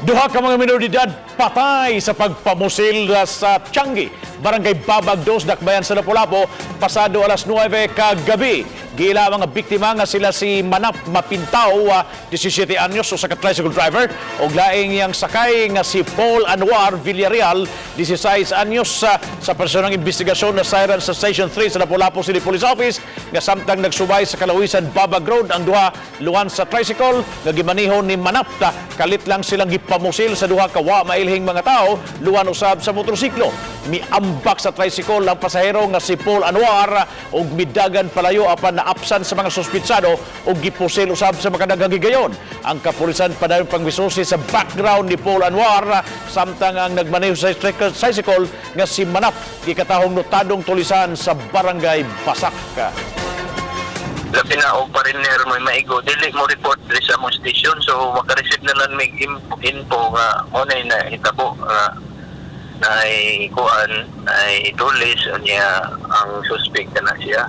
Duha ka mga minor de edad patay sa pagpamusil sa Tiangge, Barangay Babag 2, Dakbayan sa Lapu-Lapu, pasado alas 9 kagabi. Giila mga biktima nga sila si Manap Mapintaw, 17 anyos, usa ka tricycle driver, ug laing iyang sakay nga si Paul Anwar Villarreal, 16 anyos, sa personang investigasyon na siren sa Station 3 sa Lapu-Lapu City Police Office nga samtang nagsubay sa Kalawisan Babag Road ang duha luwan sa tricycle nga gimaniho ni Manap ta, kalit lang silang gipamusil sa duha ka wa mailhing mga tao luwan usab sa motorsiklo. Miambak sa tricycle ang pasahero nga si Paul Anwar ug midagan palayo apan naapsan sa mga suspitsado ug gipusil usab sa makadaghang higayon. Ang kapulisan padayon pangmisusi sa background ni Paul Anwar, samtang ang nagmaneho sa tricycle nga si Manap gikatahong notadong tulisan sa Barangay Basak. Labi na og pariner may maigo, dili mo report diri sa among station, so maka-receive na lang mig info nga mo na nahitabo nga naay kuan, ay tulis, unya ang suspect na siya.